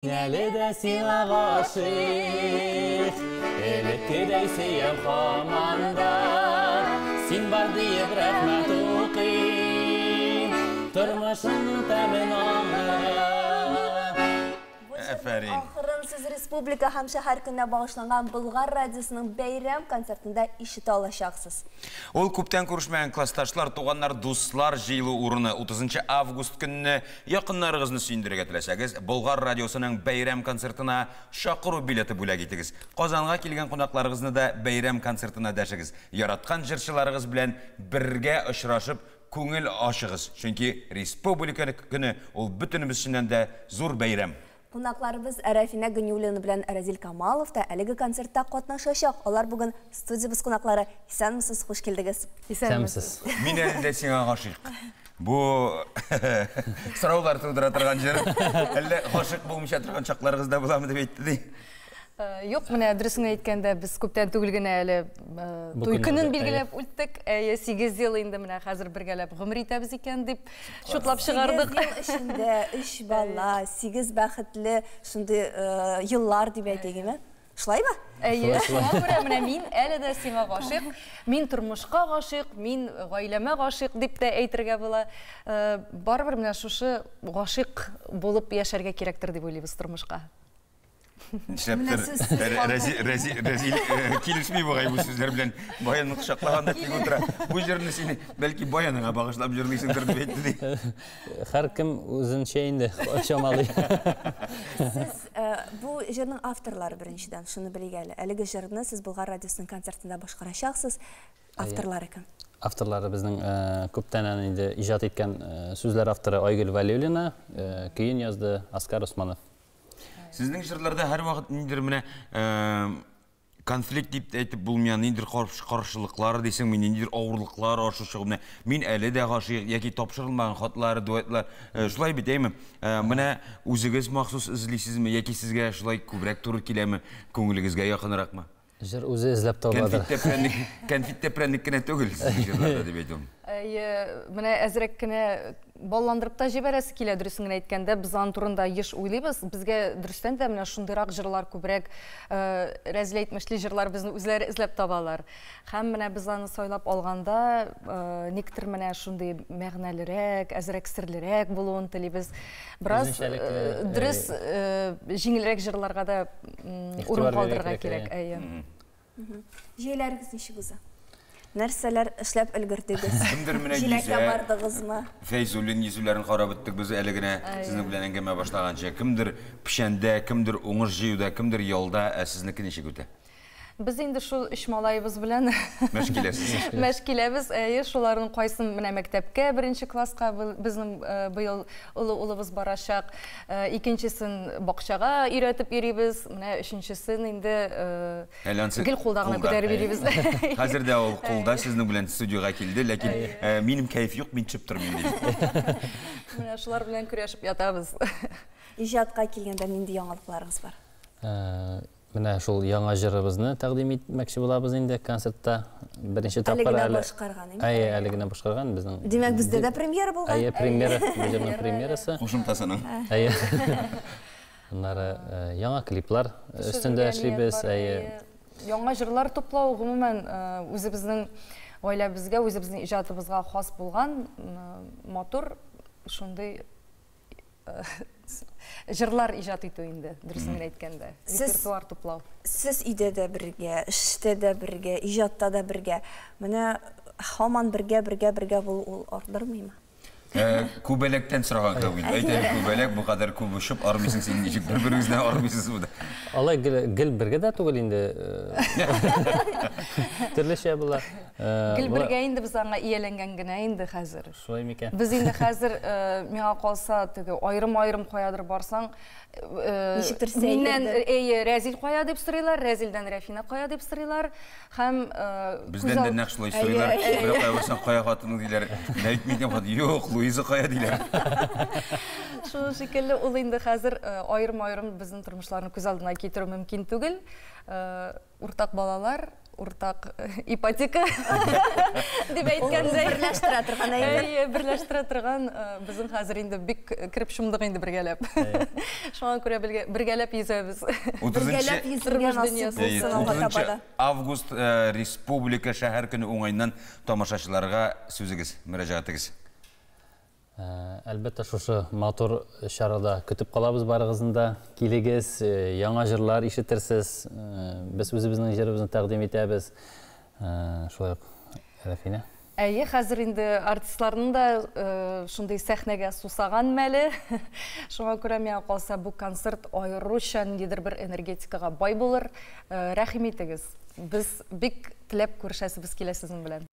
Әле дә сиңа гашыйк, элеккедәй сөям һаман да. Син бар диеп рәхмәт укыйм, тормышның тәмен аңларга. Әфәрин. Ахырын сез республика һәм шәһәр көненә багышланган Болгар радиосының бәйрәм концертында ишетә алачаксыз. Ул күптән күрешмәгән классташлар, туганнар, дуслар җыелу урыны. 30 август көнне якыннарыгызны сөендерергә теләсәгез, Болгар радиосының бәйрәм концертына чакыру билеты бүләк итегез. Казанга килгән кунакларыгызны да бәйрәм концертына дәшегез. Яраткан җырчыларыгыз белән бергә очрашып, күңел ачыгыз. Чөнки Республика көне ул бөтенебез өчен дә зур бәйрәм. Кунакларыбыз Рәфинә Ганиуллина белән Разил Камалов та әлеге концертта катнашачак. Алар бүген студиябез кунаклары. Исәнмесез, хуш килдегез. Исәнмесез. Мин әле дә сиңа гашыйк. Бу сораулар тудыра торган җыр. Әллә гашыйк булмыйча торган чакларыгыз да буламы дип әйтте ди. Юк, менә дөресен әйткәндә, без күптән түгел генә әле Бу туй көнен көннәрдә, билгеләп үттек. Әйе, 8 ел инде менә хәзер бергәләп гомер итәбез икән дип чутлап чыгардык. 8 ел эчендә 3 бала, 8 бәхетле шундый еллар дип әйтик, Шулаймы? Әйе, шуңа күрә менә мин әле дә сиңа гашыйк, мин тормышка гашыйк, мин гаиләмә гашыйк дип тә әйтергә була. Барыбер менә шушы гашыйк булып яшәргә кирәктер дип уйлыйбыз тормышка. Нишләптер Рәзил килешми бугай бу сүзләр белән. Баянны кочаклаган да тик утыра. Бу җырны син бәлки баяныңа багышлап җырлыйсыңдыр дип әйтте ди. Һәркем үзенчә инде чамалый. Сез бу җырның авторлары беренчедән, шуны белик әле. Әлеге җырны сез Болгар радиосының концертында башкарачаксыз. Авторлары кем? Авторлары безнең күптән инде иҗат иткән сүзләр авторы Айгөл Вәлиуллина, көен язды Аскар Усманов. Сезнең җырларда һәрвакыт ниндидер менә конфликт дип әйтеп булмый, ниндидер каршылыклар дисеңме, ниндидер авырлыклар ашу чыгу. Менә мин әле дә гашыйк яки тапшырылмаган хатлар, дуэтлар, шулай бит, әйме? Менә үзегез махсус эзлисезме яки сезгә шулай күбрәк туры киләме, күңелегезгә якынракмы? Җыр үзе эзләп табадыр. Кәнфиттә прәннек, кәнфиттә прәннек кенә түгел сезнең җырларда дип әйтүем. Әйе, менә әзрәк кенә балландырып та җибәрәсе килә, дөресен генә әйткәндә, без аның турында еш уйлыйбыз. Безгә дөрестән дә менә шундыйрак җырлар күбрәк, Рәзилә әйтмешли, җырлар безне үзләре эзләп табалар. Һәм менә без аны сайлап алганда, никтер менә шундый мәгънәлерәк, әзрәк серлерәк булуын телибез. Бераз дөрес, җиңелрәк җырларга да урын калдырырга кирәк, әйе. Җәйләрегез ничек уза? Нәрсәләр эшләп өлгердегез? Кемдер менә Җиләккә йөзә. бардыгызмы? Фәйзуллин йөзүләрен карап беттек без әле генә сезнең белән әңгәмә башлаганчы. Кемдер печәндә, кемдер уңыш җыюда, кемдер ялда, ә сезнеке ничек үтә? Без инде шул өч малаебыз белән мәш киләсез. Мәш киләбез, әйе, шуларның кайсын менә мәктәпкә, беренче класска безнең быел олы улыбыз барачак, икенчесен бакчага өйрәтеп йөрибез, менә өченчесен инде гел кулда гына күтәреп йөрибез. Хәзер дә ул кулда сезнең белән студиягә килде, ләкин минем кәеф юк, мин төшеп тормыйм диде. Менә шулар белән көрәшеп ятабыз. Иҗатка килгәндә нинди яңалыкларыгыз бар? Менә шул яңа җырыбызны тәкъдим итмәкче булабыз инде концертта. Беренче Әле тапкыр генә әле. башкарган, әйе? Әйе, әле генә башкарган безнең. Димәк, бездә дә премьера булган? Әйе, премьера, бу җырның премьерасы. Кушымтасының. Әйе. Аннары яңа клиплар өстендә эшлибез, әйе. Яңа җырлар туплау гомумән үзебезнең гаиләбезгә, үзебезнең иҗатыбызга хас булган матур шундый җырлар иҗат итү инде, дөресен генә әйткәндә, репертуар туплау. Сез өйдә дә бергә, эштә дә бергә, иҗатта да бергә. Менә һаман бергә, бергә, бергә булу ул ардырмыймы? Күбәләктән сораган кебек инде. Әйт әле, күбәләк, бу кадәр күп очып армыйсың син, ничек бер-берегездән армыйсыз бу? Алай гел бергә дә түгел инде. Төрлечә була. Гел бергә инде без аңа ияләнгән генә инде хәзер. Шулай микән? Без инде хәзер, миңа калса, теге аерым-аерым каядыр барсаң, Ничектер миннән, сәер. әйе, Рәзил кая дип сорыйлар, Рәзилдән Рәфинә кая дип сорыйлар. Һәм бездән дә нәкъ шулай сорыйлар. Бер кая барсаң, кая хатының диләр. Әйтми икән хатын, юк, Луиза кая диләр. Шуның шикелле ул инде хәзер аерым-аерым безнең тормышларны күз алдына китерү мөмкин түгел. Уртак балалар. уртак ипотека дип әйткәндәй. Берләштерә торган әйбер. Әйе, берләштерә торган безнең хәзер инде бик кереп чумдык инде бергәләп. Шуңа күрә бергәләп йөзәбез. Бергәләп йөзергә насыйп булсын алга таба да. Август Республика шәһәр көне уңаеннан тамашачыларга сүзегез, мөрәҗәгатегез. Әлбәттә, шушы матур чарада көтеп калабыз барыгызны да. Килегез, яңа җырлар ишетерсез. Без үзебезнең җырыбызны тәкъдим итәбез. Шулай ук Рәфинә. Әйе, хәзер инде артистларның да шундый сәхнәгә сусаган мәле. Шуңа күрә миңа калса, бу концерт аеруча ниндидер бер энергетикага бай булыр. Рәхим итегез. Без бик теләп күрешәсебез килә сезнең белән.